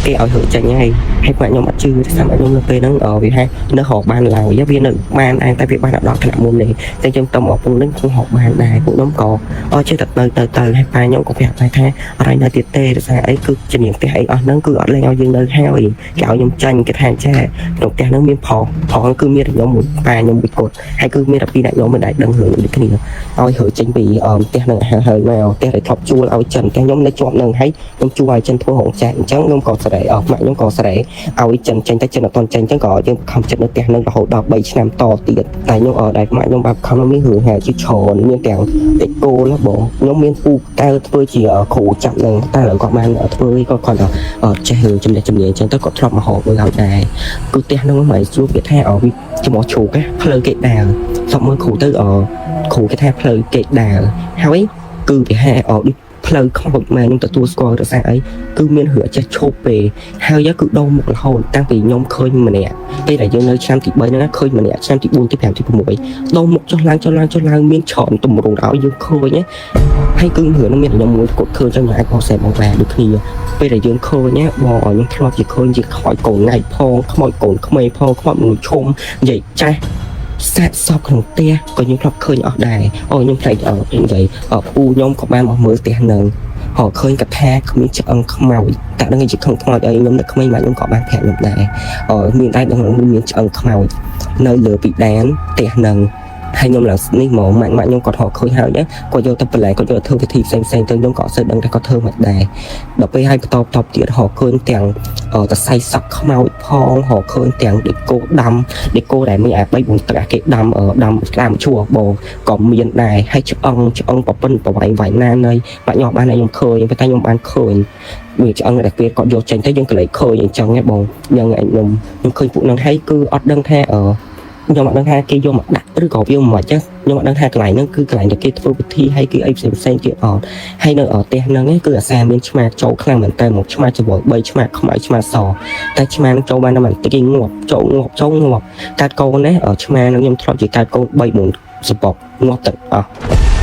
គេឲ្យរើចេញហើយហើយម៉ាក់ខ្ញុំអត់ជឿទេសាម៉ាក់ខ្ញុំនៅពេលហ្នឹងវាថានៅរកបានឡើយវានៅបានឯងតែវាបានដល់ថ្នាក់មុននេះតែខ្ញុំទៅមកពងនឹងខ្ញុំរកបានដែរពួកខ្ញុំក៏អត់ចេះតែទៅទៅទៅហើយប៉ាខ្ញុំក៏ប្រាប់ដែរថាអត់ឲ្យនៅទៀតទេដោយសារអីគឺជានាងផ្ទះអីអស់ហ្នឹងគឺអត់លែងឲ្យយើងនៅហើយគេឲ្យខ្ញុំចាញ់គេថាចាក្នុងផ្ទះហ្នឹងមានផងផងគឺមានតែខ្ញុំមួយប៉ាខ្ញុំមួយគត់ហើយគឺមានតែពីរអ្នកខ្ញុំមិនដែលដឹងរឿងដូចគ្នាឲ្យរើចេញពីផ្ទះហ្នឹងហើយហើយមកផ្ទះដែលធ្លាប់ជួលឲ្យចិនផ្ទះខ្ញុំនៅជាប់ហ្នឹងហើយខ្ញុំជួលឲ្យចិនធ្វើរោងចក្រអញ្ចឹងខ្ញុំក៏ស្រែអស់ម៉ាក់ខ្ញុំក៏ស្រែឲ្យចិនចេញតែចិនអត់ទាន់ចេញអញ្ចឹងក៏យើងខំចិត្តនៅផ្ទះហ្នឹងរហូតដល់3ឆ្នាំតទៀតតែខ្ញុំអត់ដែលម៉ាក់ខ្ញុំបាប់ខំមានរឿងហែជាច្រើនមានទាំងតិចគោលបងខ្ញុំមានពូកែធ្វើជាគ្រូចាប់ហ្នឹងតែឥឡូវគាត់បានធ្វើគាត់គាត់ចេះរឿងចំណេះជំនាញអញ្ចឹងទៅគាត់ធ្លាប់មកហូបមើលឲ្យដែរគឺផ្ទះហ្នឹងមិនជួបគេថាអវាចំអជ្រូកផ្លូវគេដើរសពមើលគ្រូទៅអគ្រូគេថាផ្លូវគេដើរហើយគឺគេថាអដូចផ្លូវខ្មោចមែនខ្ញុំទទួលស្គាល់រសារអីគឺមានរឿងចេះឈប់ពេហើយគឺដូរមុខរហូតតាំងពីខ្ញុំឃើញម្នាក់ពេលដែលយើងនៅឆ្នាំទី3ហ្នឹងឃើញម្នាក់ឆ្នាំទី4ទី5ទី6ដូរមុខចុះឡើងចុះឡើងចុះឡើងមានច្រើនទម្រង់ឲ្យយើងឃើញហើយគឺរឿងហ្នឹងមានខ្ញុំមួយគាត់ឃើញចឹងខ្ញុំអាចបោះសេបងបានដូចគ្នាពេលដែលយើងឃើញណាបងឲ្យខ្ញុំធ្លាប់ជាឃើញជាខ្មោចកូនថ្ងៃផងខ្មោចកូនក្មេងផងខ្មោចមនុស្សឈុំនិយាយចាស់សាកសពក្នុងផ្ទះក៏ខ្ញុំធ្លាប់ឃើញអស់ដែរអូខ្ញុំភ្លេចអនិយាយពូខ្ញុំក៏បានមកមើលផ្ទះហ្នឹងហៅឃើញកថាគ្មានឆ្អឹងខ្មោចតែដឹងជាខឹងខ្មោចអីខ្ញុំនៅក្មេងមកខ្ញុំក៏បានប្រាប់ខ្ញុំដែរអមានតែដឹងមានឆ្អឹងខ្មោចនៅលើពីដានផ្ទះហ្នឹង ហើយខ្ញុំឡើងនេះហ្មងម៉ាក់ម៉ាក់ខ្ញុំគាត់ហកឃើញហើយគាត់យកទៅបន្លែគាត់យកទៅធ្វើពិធីផ្សេងផ្សេងទៅខ្ញុំក៏អត់សូវដឹងថាគាត់ធ្វើមិនដែរដល់ពេលហើយបន្តបន្តទៀតហកឃើញទាំងតសៃសក់ខ្មោចផងហកឃើញទាំងដេកូដាំដេកូដែលមានអា3 4ទឹកអាគេដាំដាំដាំឈួរបងក៏មានដែរហើយឆ្អឹងឆ្អឹងប្រពន្ធប្រវាយវាយណានៃម៉ាក់ខ្ញុំបានខ្ញុំឃើញប៉ុន្តែខ្ញុំបានឃើញវាឆ្អឹងដែលពេលគាត់យកចេញទៅយើងក៏លេចឃើញអញ្ចឹងហ៎បងយ៉ាងខ្ញុំខ្ញុំឃើញពួកនឹងហើយគឺអត់ដឹងថាអឺខ្ញុំអត់ដឹងថាគេយកមកដាក់ឬក៏វាមិនចឹងខ្ញុំអត់ដឹងថាកន្លែងហ្នឹងគឺកន្លែងដែលគេធ្វើពិធីហើយគេអីផ្សេងផ្សេងទៀតអត់ហើយនៅផ្ទះហ្នឹងគឺអាសាមានឆ្មាចូលខ្លាំងមែនតើមកឆ្មាច្បល់3ឆ្មាខ្មៅឆ្មាសតែឆ្មានឹងចូលបានតែបន្តិចគេងាប់ចូលងាប់ចូលងាប់កាត់កូនណាឆ្មានឹងខ្ញុំធ្លាប់ជាកាត់កូន3 4សពកងាប់ទាំងអស់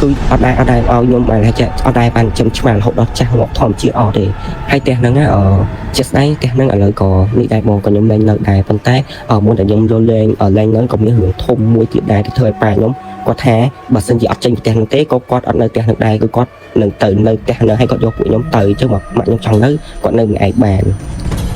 គឺអត់ដែរអត់ដែរឲ្យខ្ញុំបានថាអត់ដែរបានចិញ្ចឹមឆ្មារហូតដល់ចាស់ងាប់ធម្មជាតិអត់ទេហើយផ្ទះហ្នឹងអឺជាក់ស្ដែងផ្ទះហ្នឹងឥឡូវក៏នេះដែរបងក៏ខ្ញុំលែងនៅដែរប៉ុន្តែមុនតែខ្ញុំយកលែងលែងហ្នឹងក៏មានរឿងធំមួយទៀតដែរទៅធ្វើឲ្យប៉ាខ្ញុំគាត់ថាបើសិនជាអត់ចេញពីផ្ទះហ្នឹងទេក៏គាត់អត់នៅផ្ទះហ្នឹងដែរគឺគាត់នឹងទៅនៅផ្ទះហ្នឹងហើយគាត់យកពួកខ្ញុំទៅអញ្ចឹងមកម៉ាក់ខ្ញុំចង់នៅគាត់នៅម្នាក់ឯងបាន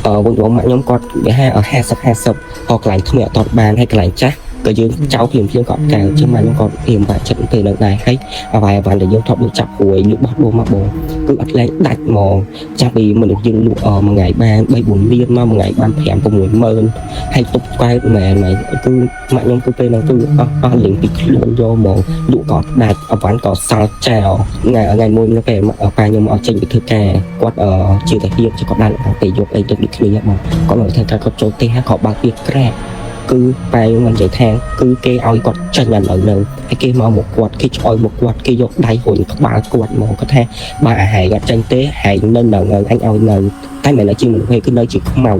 អឺវិញបងម៉ាក់ខ្ញុំគាត់វាថា50 50អកន្លែងថ្មីអត់តបានហើយកន្លែងចាស់ក៏យើងចោលភ្លាមភ្លាមក៏អត់កៅជាងម៉ាក់ខ្ញុំក៏រៀមបាក់ចិត្តពេលហ្នឹងដែរហើយអ្វីអ្វីដែលយើងធ្លាប់លក់ចាប់រួយលក់បោះដុំមកបងគឺអត់លែងដាច់ហ្មងចាប់ពីមនុស្សយើងលក់មួយថ្ងៃបាន3 4លានមកមួយថ្ងៃបាន5 6ម៉ឺនហើយទប់កែមែនមែនគឺម៉ាក់ខ្ញុំគឺពេលហ្នឹងគឺអស់អស់លីងពីខ្លួនយកហ្មងលក់ក៏ដាច់អវ៉ាន់ក៏សល់ចោលថ្ងៃថ្ងៃមួយនៅពេលប៉ាខ្ញុំអត់ចេញទៅធ្វើការគាត់ជាតាហ៊ានគាត់ដើរឡើងទៅយកអីទៅដូចគ្នាបងគាត់មកធ្វើការគាត់ចូលផ្ទះគាត់បើកវាក្រាកគឺប៉ែខ្ញុំនិយាយថាគឺគេឲ្យគាត់ចេញឥឡូវនៅហើយគេមកមកគាត់គេឆ្អុយមកគាត់គេយកដៃរុញក្បាលគាត់មកគាត់ថាបើអាហែងអត់ចេញទេហែងនៅនៅអញឲ្យនៅតែមិនមែនជាមនុស្សទេគឺនៅជាខ្មោច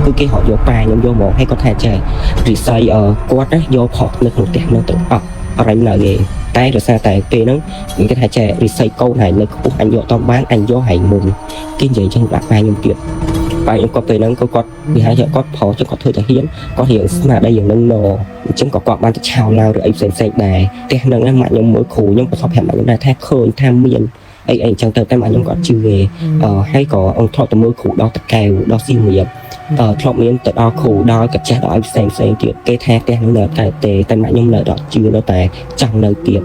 គឺគេរកយកប៉ាខ្ញុំយកមកហើយគាត់ថាចេះរិស័យគាត់ណាយកផុសនៅក្នុងផ្ទះនៅទាំងអស់អរិញនៅទេតែដោយសារតែពេលហ្នឹងគេថាចេះរិស័យកូនហែងនៅខ្ពស់អញយកតបានអញយកហែងមុនគេនិយាយចឹងដាក់ប៉ាខ្ញុំទៀតប៉ាខ្ញុំគាត់ពេលហ្នឹងក៏គាត់វាហៅគាត់ផុសចឹងគាត់ធ្វើតែហ៊ានគាត់រៀងស្មារតីយ៉ាងនឹងណអញ្ចឹងក៏គាត់បានទៅឆោឡៅឬអីផ្សេងផ្សេងដែរផ្ទះហ្នឹងម៉ាក់ខ្ញុំមើលគ្រូខ្ញុំក៏ធ្លាប់ប្រាប់ម៉ាក់ខ្ញុំដែរថាឃើញថាមានអីអីអញ្ចឹងទៅតែម៉ាក់ខ្ញុំក៏អត់ជឿទេអឺហើយក៏អង្គធ្លាប់ទៅមើលគ្រូដល់តកែវដល់សៀមរាបអឺធ្លាប់មានទៅដល់គ្រូដល់កាចេះដល់អីផ្សេងផ្សេងទៀតគេថាផ្ទះហ្នឹងនៅតែទេតែម៉ាក់ខ្ញុំនៅដល់ជឿនៅតែចង់នៅទៀត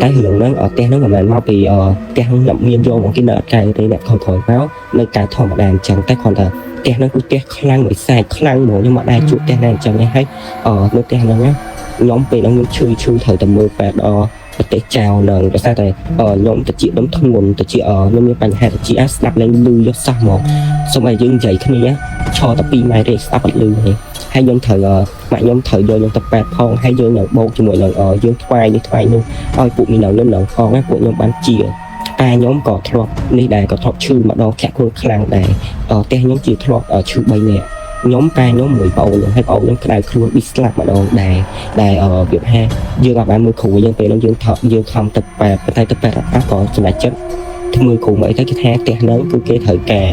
តែរឿងហ្នឹងផ្ទះហ្នឹងមិនមែនមកពីផ្ទះហ្នឹងមានយកមកគេនៅអត់កែទេអ្នកក្រោយក្រោយមកនៅកែធម្មតាអញ្ចឹងតែគ្រាន់តែផ្ទះហ្នឹងគឺផ្ទះខ្លាំងមួយសាយខ្លាំងហ្មងខ្ញុំអត់ដែរជួបផ្ទះណាអញ្ចឹងទេហើយអឺនៅផ្ទះហ្នឹងខ្ញុំពេលហ្នឹងខ្ញុំឈឺឈឺត្រូវតែមើលពេទ្យដល់ប្រទេសចៅនឹងដោយសារតែខ្ញុំតិចខ្ញុំធ្ងន់តិចខ្ញុំមានបញ្ហាតិចស្ដាប់លែងលឺយកសោះហ្មងសូមឲ្យយើងនិយាយគ្នាឈរតែ2ម៉ែត្រទេស្ដាប់អត់លឺទេហើយខ្ញុំត្រូវម៉ាក់ខ្ញុំត្រូវយកខ្ញុំទៅពេទ្យផងហើយយើងនឹងបោកជាមួយនឹងយើងថ្វាយនេះថ្វាយនោះឲ្យពួកមីនៅនឹងនឹងផងណាពួកខ្ញុំបានជាតែខ្ញុំក៏ធ្លាប់នេះដែរក៏ធ្លាប់ឈឺម្ដងធាក់ខ្លួនខ្លាំងដែរផ្ទះខ្ញុំជាធ្លាប់ឈឺ3នាក់ខ្ញុំប៉ាខ្ញុំមួយប្អូនខ្ញុំហើយប្អូនខ្ញុំក្តៅខ្លួនប៊ីស្លាប់ម្ដងដែរដែលវាថាយើងអត់បានមើលគ្រូយើងពេលហ្នឹងយើងថប់យើងខំទៅប៉ែប៉ុន្តែទៅប៉ែអត់ក៏សម្រេចចិត្តធ្វើមើលគ្រូមកអីទៅគេថាផ្ទះហ្នឹងគឺគេត្រូវការ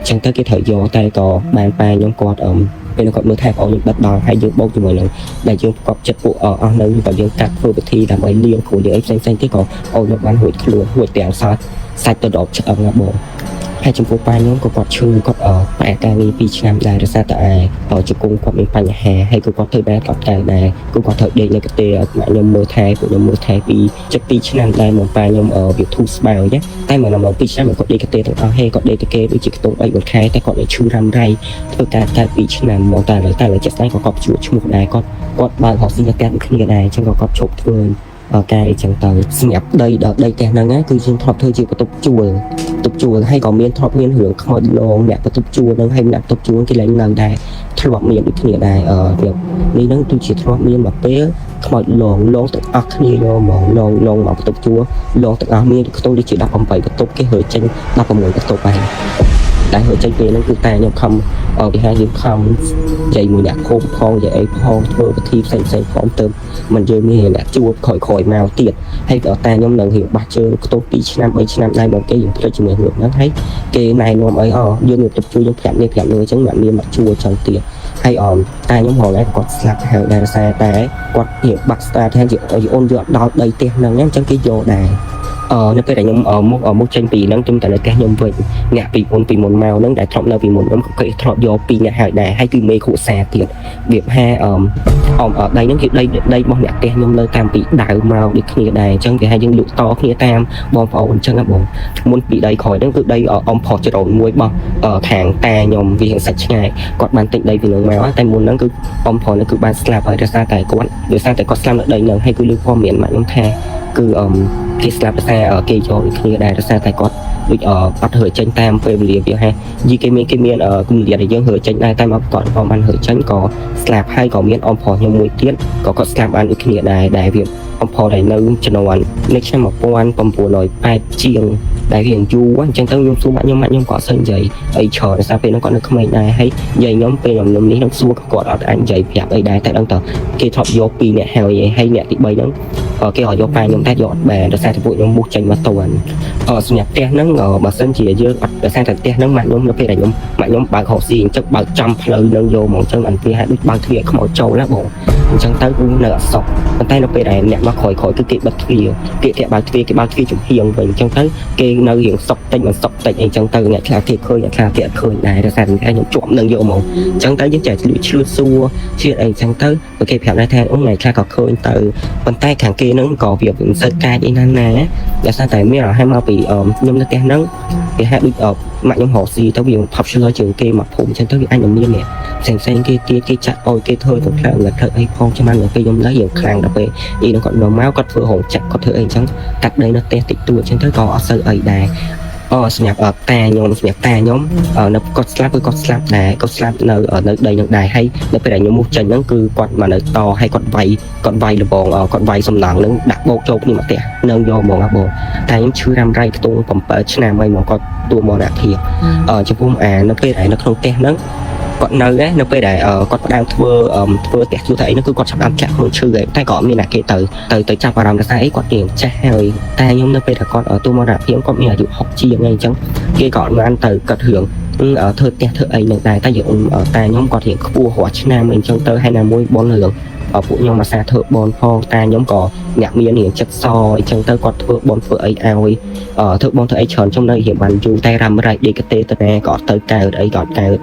ចឹងទៅគេត្រូវយកតែក៏បានប៉ាខ្ញុំគាត់អឺពេលហ្នឹងគាត់មើលថែប្អូនខ្ញុំបិទដល់ហើយយើងបោកជាមួយនឹងដែលយើងប្រកបចិត្តពួកអស់នៅក៏យើងកាត់ធ្វើពិធីដើម្បីលៀងគ្រូយើងអីផ្សេងផ្សេងទៀតក៏អូនខ្ញុំបានរួចខ្លួនរួចទាំងសាច់សាច់ទៅដល់ឆ្អឹងណាបងហើយចំពោះប៉ាខ្ញុំក៏គាត់ឈឺគាត់ផ្អាកការងារ2ឆ្នាំដែរដោយសារតែជង្គង់គាត់មានបញ្ហាហើយក៏គាត់ធ្វើបែបគាត់កែដែរគឺគាត់ត្រូវដេកនៅកទេម៉ាក់ខ្ញុំមើលថែពួកខ្ញុំមើលថែពីចិត្ត2ឆ្នាំដែរមកប៉ាខ្ញុំវាធូរស្បើយតែមកដល់2ឆ្នាំគាត់ដេកកទេទាំងអស់ហេគាត់ដេកតគេដូចជាខ្ទង់3 4ខែតែគាត់នៅឈឺរ៉ាំរ៉ៃធ្វើការតែ2ឆ្នាំមកតែឥឡូវតែឥឡូវចិត្តស្ដែងក៏គាត់ជួឈ្មោះដែរគាត់គាត់បើករកស៊ីនៅផ្ទះដូចគ្នាដែរអញ្ចឹងក៏គាត់ឈប់ធ្វើការអីចឹងទៅសម្រាប់ដីដល់ដីផ្ទះហ្នឹងគឺយើងធ្លាប់ធ្វើជាបន្ទប់ជួលបន្ទប់ជួលហើយក៏មានធ្លាប់មានរឿងខ្មោចលងអ្នកបន្ទប់ជួលហ្នឹងហើយអ្នកបន្ទប់ជួលគេលែងនៅដែរធ្លាប់មានដូចគ្នាដែរអឺនេះហ្នឹងគឺជាធ្លាប់មានមកពេលខ្មោចលងលងទាំងអស់គ្នាយកហ្មងលងលងមកបន្ទប់ជួលលងទាំងអស់មានខ្ទង់ដូចជា18បន្ទប់គេរើចេញ16បន្ទប់ហើយតែរើចេញពេលហ្នឹងគឺតែខ្ញុំខំគេហៅយើងខំនិយាយមួយអ្នកភូមិផងនិយាយអីផងធ្វើពិធីផ្សេងផ្សេងផងទៅមិនយើងមានអ្នកជួបក្រោយក្រោយមកទៀតហើយក៏តែខ្ញុំនឹងរៀងបាស់ជើងខ្ទង់2ឆ្នាំ3ឆ្នាំដែរមកគេយើងភ្លេចជាមួយរឿងហ្នឹងហើយគេណែនាំអីអូយើងទៅជួយយើងប្រាប់នេះប្រាប់នោះអញ្ចឹងមិនមានមកជួយចឹងទៀតហើយអមតែខ្ញុំរងថ្ងៃគាត់ស្លាប់ហើយដែរសារតែគាត់រៀងបាក់ស្តាថាជាអូនយកដល់ដីផ្ទះហ្នឹងអញ្ចឹងគេយកដែរ នៅពេលដែលខ្ញុំមកមកចេញពីហ្នឹងខ្ញុំទៅនៅផ្ទះខ្ញុំវិញអ្នកពីមុនពីមុនមកហ្នឹងដែលធ្លាប់នៅពីមុនខ្ញុំក៏គេធ្លាប់យកពីរអ្នកហើយដែរហើយគឺមេគ្រួសារទៀតវាថាអឺអមដីហ្នឹងគឺដីដីរបស់អ្នកផ្ទះខ្ញុំនៅតាមពីដើមមកដូចគ្នាដែរអញ្ចឹងគេថាយើងលក់តគ្នាតាមបងប្អូនអញ្ចឹងណាបងមុនពីដីក្រោយហ្នឹងគឺដីអំផុសចរូនមួយរបស់ខាងតាខ្ញុំវាសាច់ឆ្ងាយគាត់បានទិញដីពីនឹងមកតែមុនហ្នឹងគឺអំផុសហ្នឹងគឺបានស្លាប់ហើយដោយសារតែគាត់ដោយសារតែគាត់ស្លាប់នៅដីហ្នឹងហើយគឺលើព័ត៌មានមកខ្ញុំថាគឺអមគេស្លាប់ដោយសារគេយកដូចគ្នាដែរដោយសារតែគាត់ដូចអត់រើចេញតាមពេលវេលាវាហ่าយីគេមានគេមានគម្លាតដែលយើងរើចេញដែរតែមកគាត់ក៏បានរើចេញក៏ស្លាប់ហើយក៏មានអំផុសខ្ញុំមួយទៀតក៏គាត់ស្លាប់បានដូចគ្នាដែរដែលវាអំផុសដែលនៅជំនាន់នៅឆ្នាំ1980ជាងដែលវាយូរអញ្ចឹងទៅខ្ញុំសួរម៉ាក់ខ្ញុំម៉ាក់ខ្ញុំក៏អត់សូវនិយាយអីច្រើនដោយសារពេលហ្នឹងគាត់នៅក្មេងដែរហើយនិយាយខ្ញុំពេលខ្ញុំនេះខ្ញុំសួរក៏គាត់អត់អាចនិយាយប្រាប់អីដែរតែដឹងតើគេធ្លាប់យកពីរអ្នកហើយហើយអ្នកទី3ហ្នឹងគេឲ្យយកប៉ាខ្ញុំតែយកអត់បានដោយសារតែពួកខ្ញុំមុះចេញមកតន់អឺសម្រាប់ផ្ទះហ្នឹងបើសិនជាយើងអត់ដោយសារតែផ្ទះហ្នឹងម៉ាក់ខ្ញុំនៅពេលដែលខ្ញុំម៉ាក់ខ្ញុំបើករកស៊ីអញ្ចឹងបើកចំផ្លូវនឹងយកហ្មងអញ្ចឹងអានពីហាក់ដូចបើកទ្វារខ្មោចចូលណាបងអញ្ចឹងទៅគឺនៅអត់សុខប៉ុន្តែនៅពេលដែលអ្នកមកក្រោយក្រោយគឺគេបិទទ្វារគេគេបើកទ្វារគេបើកទ្វារចំហៀងវិញអញ្ចឹងទៅគេនៅរៀងសុកតិចមិនសុកតិចអីចឹងទៅអ្នកខ្លះគេឃើញអ្នកខ្លះគេអត់ឃើញដែរដោយសារតែខ្ញុំជាប់នឹងយកហ្មងអញ្ចឹងទៅយើងចេះឆ្លៀតឆ្លួតសួរឆ្លៀតអីចឹងទៅគេប្រាប់ដែរថាអូថ្ងៃខ្លះក៏ឃើញទៅប៉ុន្តែខាងគេហ្នឹងក៏វាមិនសូវកាចអីណាស់ណាដោយសារតែមានឲ្យមកពីខ្ញុំនៅផ្ទះហ្នឹងគេហាក់ដូចម៉ាក់ខ្ញុំរកស៊ីទៅវា popular ជាងគេមកភូមិអញ្ចឹងទៅវាអាចនឹងមានអ្នកផ្សេងផ្សេងគេទៀតគេចាក់ឲ្យគេធ្វើទៅផ្លូវធ្វើអីផងចាំបានពេលខ្ញុំនៅរៀងខ្លាំងដល់ពេលអ៊ីនឹងគាត់នៅមកគាត់ធ្វើរោងចក្រគាត់ធ្វើអីអញ្ចឹងកាត់ដីនៅផ្ទះតិចតួចអញ្ចឹងទៅក៏អត់សូវអីដែរអូសម្រាប់តាខ្ញុំសម្រាប់តាខ្ញុំនៅគាត់ស្លាប់គឺគាត់ស្លាប់ដែរគាត់ស្លាប់នៅនៅដីនឹងដែរហើយនៅពេលដែលខ្ញុំមុះចេញហ្នឹងគឺគាត់មកនៅតហើយគាត់វាយគាត់វាយលបងគាត់វាយសំណងហ្នឹងដាក់បោកចូលគ្នាមកផ្ទះនៅយកហ្មងហ៎បងតែខ្ញុំឈឺរ៉ាំរ៉ៃខ្ទង់7ឆ្នាំហើយមកគាត់ទួមរណភាពអឺចំពោះអានៅពេលដែលនៅក្នុងផ្ទះហ្នឹងគាត់នៅដែរនៅពេលដែលគាត់ផ្ដើមធ្វើធ្វើផ្ទះជួលតែអីហ្នឹងគឺគាត់ចាប់ដើមចាក់ខ្លួនឈឺហើយតែក៏អត់មានអ្នកគេទៅទៅទៅចាប់អារម្មណ៍ដោយសារអីគាត់រៀងចាស់ហើយតែខ្ញុំនៅពេលដែលគាត់ទួមរណភាពគាត់មានអាយុ60ជាងហើយអញ្ចឹងគេក៏អត់បានទៅគាត់រឿងធ្វើផ្ទះធ្វើអីនឹងដែរតែយើងតែខ្ញុំគាត់រៀងខ្ពស់រាល់ឆ្នាំអីអញ្ចឹងទៅហើយណាមួយបនរឿងពួកខ្ញុំអាសាធ្វើបនផងតាខ្ញុំក៏អ្នកមានរៀងចិត្តសអញ្ចឹងទៅគាត់ធ្វើបនធ្វើអីឲ្យធ្វើបនធ្វើអីច្រើនខ្ញុំនៅរៀងបានយូរតែរ៉ាំរ៉ៃដេកទេទៅណាក៏អត់ទៅកើតអីក៏អត់កើត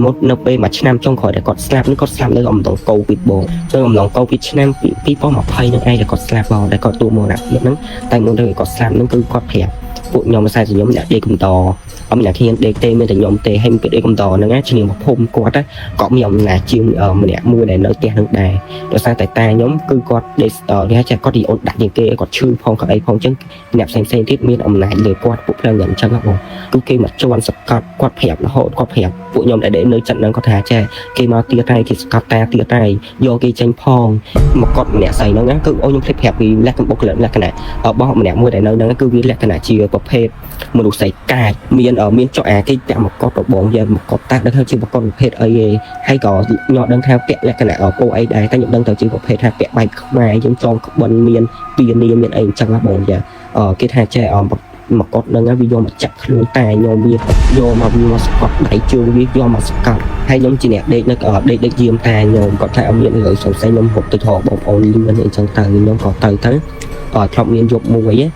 មកនៅពេលមួយឆ្នាំចុងក្រោយដែលគាត់ស្លាប់នេះគាត់ស្លាប់នៅអំឡុងកូវីដបងចឹងអំឡុងកូវីដឆ្នាំ2020នឹងឯងដែលគាត់ស្លាប់បងដែលគាត់ទួមរណភាពហ្នឹងតែមុនទៅគាត់ស្លាប់ហ្នឹងគឺគាត់ប្រាប់ពួកខ្ញុំខ្សែខ្ញុំអ្នកដេកកំដរអត់មានអ្នកហ៊ានដេកទេមានតែខ្ញុំទេហើយពេលដេកកំដរហ្នឹងណាឈ្នាងភូមិគាត់ក៏មានអំណាចជាងម្នាក់មួយដែលនៅផ្ទះហ្នឹងដែរដោយសារតែតាខ្ញុំគឺគាត់ដេកគេហៅចាគាត់ទីអូនដាក់ជាងគេគាត់ឈឺផងគាត់អីផងចឹងអ្នកផ្សេងផ្សេងទៀតមានអំណាចលើគាត់ពួកផ្លូវអញ្ចឹងបងគឺគេមកជន់សកត់គាត់ប្រាប់រហូតគាត់ប្រាប់ពួកខ្ញុំដែលនៅចិត្តហ្នឹងគាត់ថាចេះគេមកទៀតហើយគេសកត់តាទៀតហើយយកគេចេញផងមកគាត់ម្នាក់ស្អីហ្នឹងណាគឺអូខ្ញុំភ្លេចប្រាប់ពីលក្ខណៈបុគ្គលិកលក្ខណៈរបស់ម្នាក់មួយដែលនៅហ្នឹងគឺវាលក្ខណៈជាប្រភេទមនុស្សស្អីកាចមានមានចុះអាគេពាក់មកុដរបងយកមកុដតាដឹងថាជាមកុដប្រភេទអីឯងហើយក៏ខ្ញុំដឹងថាពាក់លក្ខណៈពោអីដែរតែខ្ញុំដឹងទៅជាប្រភេទថាពាក់បែបខ្មែរយើងចងក្បិនមានពៀនីមានអីអញ្ចឹងណាបងយ៉ាគេថាចេះមកុដហ្នឹងវាយកមកចាក់ខ្លួនតែខ្ញុំវាយកមកវាមកសកត់ដៃជើងវាយកមកសកត់ហើយខ្ញុំជាអ្នកដេកនៅដេកដេកយាមតាខ្ញុំគាត់ថាអត់មានរឿងសង្ស័យខ្ញុំហូបទៅថកបងប្អូនលឿនអីចឹងទៅខ្ញុំក៏ទៅទៅធ្លាប់មានយប់មួយ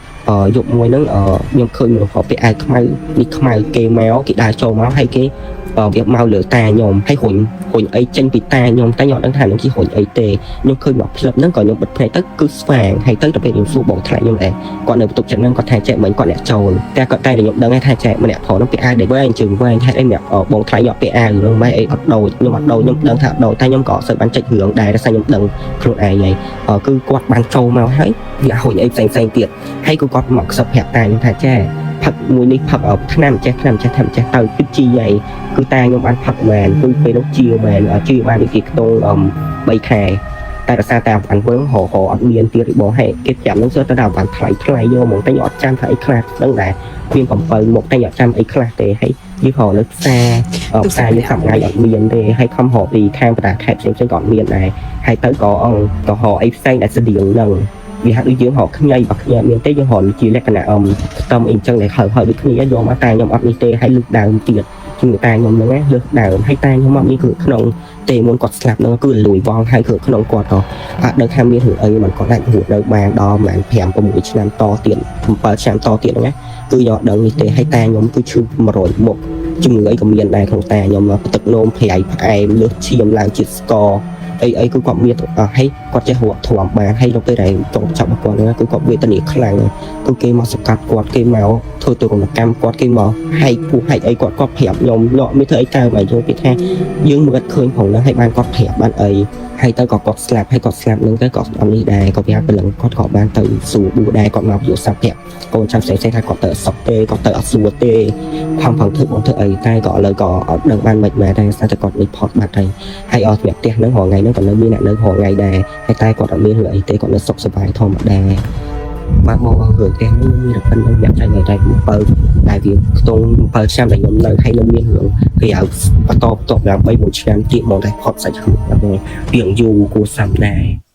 យប់មួយហ្នឹងខ្ញុំឃើញមនុស្សពាក់អាវខ្មៅនេះខ្មៅគេមកគេដើរចូលមកហើយគេវាមកលើតាខ្ញុំហើយរុញរុញអីចេញពីតាខ្ញុំតែខ្ញុំអត់ដឹងថានឹងជារុញអីទេខ្ញុំឃើញមកផ្លឹបហ្នឹងក៏ខ្ញុំបិទភ្នែកទៅគឺស្វាងហើយទៅដល់ពេលខ្ញុំសួរបងថ្លៃខ្ញុំដែរគាត់នៅបន្ទប់ចិត្តហ្នឹងគាត់ថាចែកមិញគាត់អ្នកចូលតែគាត់តែខ្ញុំដឹងថាចែកម្នាក់ផងហ្នឹងពាក់អាវដែលវែងជើងវែងហេតុអីម្នាក់បងថ្លៃយកពាក់អាវហ្នឹងម៉េចអីអត់ដូចខ្ញុំអត់ដូចខ្ញុំដឹងថាអត់ដូចតែខ្ញុំក៏អត់សូវបានចិត្តរឿងដែរដោយសារខ្ញុំដឹងខ្លួនឯងហើយគឺគាត់បានចូលមកហើយវារុញអីផ្សេងផ្សេងទៀតហើយគឺគាត់មកខ្សឹបប្រាប់តាខ្ញុំថាចែផឹកមួយនេះផឹកថ្នាំចេះថ្នាំចេះថ្នាំចេះទៅគឺជាហើយគឺតាខ្ញុំបានផឹកមែនគឺពេលនោះជាមែនជាបានដូចជាខ្ទង់3ខែតែរសារតែអានវិញរហអត់មានទៀតបងហេគេចាំនឹងសើទៅដល់បានថ្លៃថ្លៃយកហ្មងតែខ្ញុំអត់ចាំថាអីខ្លះដឹងដែរមាន7មុខតែខ្ញុំអត់ចាំអីខ្លះទេហើយយើងរកនៅផ្សារផ្សារយើងសប្ងាយអត់មានទេហើយខំរកពីខាងបណ្ដាខេត្តផ្សេងៗក៏អត់មានដែរហើយទៅក៏អង្គក៏រកអីផ្សេងដែលស្តៀងនឹងវាហាក់ដូចយើងរកខ្ញីបើខ្ញីអត់មានទេយើងរកជាលក្ខណៈអមខ្ទឹមអីចឹងដែលហើហើដូចគ្នាយកមកតែខ្ញុំអត់នេះទេហើយលើកដើមទៀតជំងឺតាខ្ញុំហ្នឹងណាលើកដើមហើយតាខ្ញុំមកមានគ្រឿងក្នុង ទេមុនគាត់ស្លាប់ហ្នឹងគឺលួយវល់ហើយគឺក្នុងគាត់ក៏អត់ដឹងថាមានរឿងអីមិនគាត់អាចរស់នៅបានដល់ប្រហែល5 6ឆ្នាំតទៀត7ឆ្នាំតទៀតហ្នឹងណាគឺយកដឹងនេះទេហើយតាខ្ញុំគឺឈឺ100មុខជំងឺអីក៏មានដែរក្នុងតាខ្ញុំទឹកនោមប្រៃផ្អែមលើសឈាមឡើងជាតិស្ករអីអីគឺគាត់មានទាំងអស់ហើយគាត់ចេះរកធំបានហើយនៅពេលដែលចុងចប់របស់គាត់ហ្នឹងគឺគាត់វេទនាខ្លាំងគឺគេមកសកាត់គាត់គេមកធ្វើទរណកម្មគាត់គេមកហែកពោះហែកអីគាត់គាត់ប្រាប់ខ្ញុំលក់មានធ្វើអីកើតមកយល់គេថាយើងមើលឃើញផងហ្នឹងហើយបានគាត់ប្រាប់បានអីហើយទៅក៏គាត់ស្លាប់ហើយគាត់ស្លាប់ហ្នឹងទៅក៏អត់នេះដែរក៏ប្រាប់ព្រលឹងគាត់ក៏បានទៅសួរបួសដែរគាត់មកយកសັບប្រាប់កូនចាំផ្សេងៗថាគាត់ទៅសុកទេគាត់ទៅអត់សួរទេផងផងធ្វើបងធ្វើអីតែក៏ឥឡូវក៏អត់ដឹងបានមិនមែនដែរស្អាតតែគាត់នេះផុតបាត់ហើយហើយអត់សម្រាប់ផ្ទះហ្នឹងរាល់ថ្ងៃហ្នឹងក៏នៅមានអ្នកនៅរាល់ថ្ងៃដែរហើយតែគាត់អត់មានរឿងអីទេគាត់នៅសុខសប្បាយធម្មតាបាទមកអស់រឿងផ្ទះហ្នឹងមានតែប៉ុណ្្នឹងអ្នកចៃតែ7ដែលវាខ្ទង់7ឆ្នាំដែលខ្ញុំនៅហើយនៅមានរឿងគេឲ្យបន្តបន្ទាប់ឡើង3 4ឆ្នាំទៀតមកតែផុតសាច់រឿងហ្នឹងរឿងយូរគួរសមដែរ។